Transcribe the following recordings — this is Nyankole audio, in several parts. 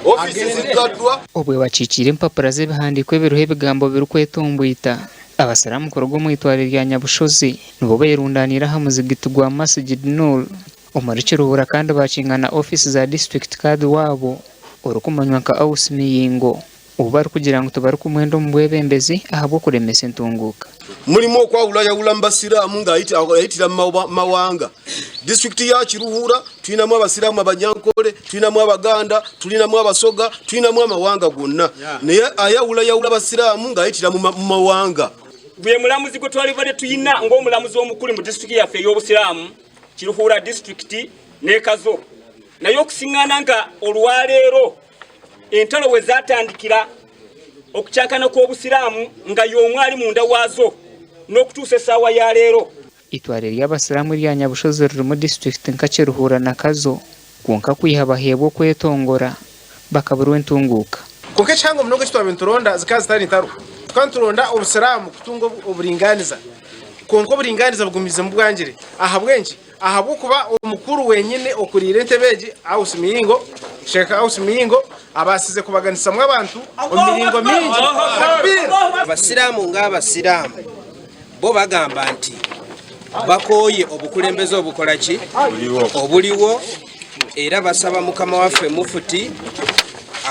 Ofiisi ziggaddwa. Obwe bakikiire empapura z'ebihandiiko ebiriho ebigambo birikwetomboita, Abasiraamu kuruga omu eitware rya Nyabushozi nibo beerundaniire aha muzigiti gwa Masjid Noor omuri Kiruhura kandi baakinga na ofiisi za disiturikiti Kadhi waabo orikumanywa nka Aus Miyingo ou barikugira ngu tibarikumwenda omu bwebembezi ahabw'okuremesa entunguuka. Mulimu okwawulayawula mu Basiraamu ng'ayitira mu mawanga. Disiturikiti ya Kiruhura twinamu Abasiraamu Abanyankore, twinamu Abaganda, tulinamu Abasoga, twinamu amawanga gonna. Naye ayawulayawula Abasiraamu ng'ayitira mu mawanga. Gwe mulamuzi gwe twalibadde tuyina ng'omulamuzi omukulu mu disitulikiti yaffe ey'Obusiraamu, Kiruhura disitulikiti n'e Kazo. Naye okusing'ana nga olwaleero Entalo we zaatandikira, okukyankana kw'Obusiraamu nga y'omu ali munda waazo n'okutuusa esaawa ya leero. Eitware ry'Abasiraamu erya Nyabushozi ririmu disiturikiti nka Kiruhura na Kazo kwonka kwiha baheebwa okwetongora bakaburwa entunguuka. Kwonka ekihango munonga eki twabaire nituronda zikaba zitari ntaro. Tukaba nituronda Obusiraamu kutunga oburingaaniza. Kwonka oburingaaniza bugumiizemu bwangire. Ahabw'enki? Ahabw'okuba omukuru wenyine okuriire entebe egi, Aus Miyingo, Sheikh Aus Miyingo, abaasize kubaganisamu abantu omu miringo mingi. Takbir! Abasiraamu ng'Abasiraamu bo bagamba nti bakooye obukulembeze obukola ki obuliwo era basaba mukama waffe Mufuti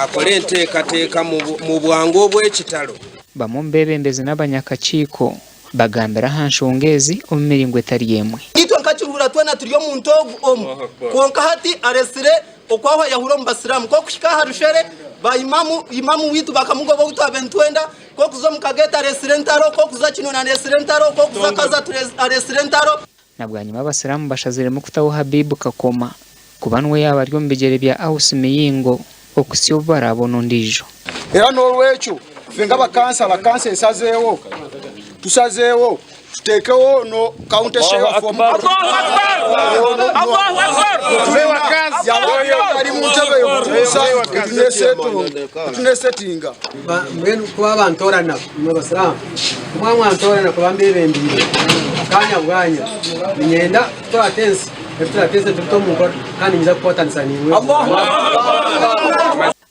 akole enteekateeka mu bwangu obw'ekitalo. Bamwe omu beebembezi n'abanyakakiiko Bagambire aha nshonga ezi omu miringo etari emwe. Itwe nka Kiruhura twena turi omuntu ogu omwe, kwonka hati aretsire okwahwayahura omu basiraamu nk'okuhika aha rushere ba imamu, imamu waitu bakamugoba ou twabaire nitwenda, nk'okuza omu Kageeta aretsire entaro, nk'okuza Kinoni aretsire entaro, nk'okuza Kazo aretsire entaro. Na bwanyima Abasiraamu bashaziremu kutaho Habib Kakoma kuba niwe yaaba ari omu bigyere bya Aus Miyingo okuhitsya obu baraabone ondiijo. Era n'orwekyo ife nk'abakansala, kanso esazeewo, tusazeewo tuteekeho no county sheriff yaba ari mu ntebe y'okutuusa etunesetinga. Mbwenu ku baabantoorana imwe Basiraamu, ku mwamwantoorana kuba mbeebembeire kaanya bwanya, niinyenda ku turaateese ebi turaateese tubite omu nkora kandi niinyija kukwatanisa naimwe.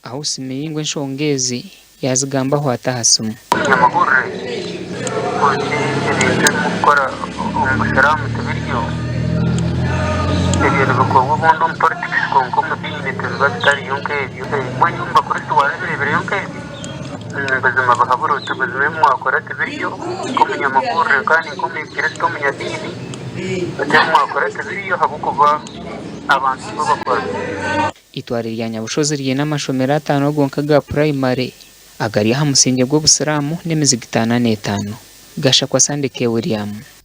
Aho Simiyingo enshonga ezi yaazigambaho ata aha simu. Munyamahurire, oti ebintu ebi murikukora omu busiraamu tibiryo, ebyo nibikorwa obundi omu politics kwonka omu diini tibiba bitariyo nk'ebyo. Mbwenu omu bakristo waabireebireyo nk'ebyo? Buzima bahabure oti buzima ebi mwakora tibiryo, nk'omunyamahurire kandi nk'omukristo omunyadiini, oti ebi mwakora tibiryo ahabw'okuba abantu nikwo bakora. Eitware rya Nyabushozi riine amashomero ataano gonka aga purayimare agari aha musingye gw'obusiraamu n'emizigiti ana n'etaano. Gashakwa Sunday K. William.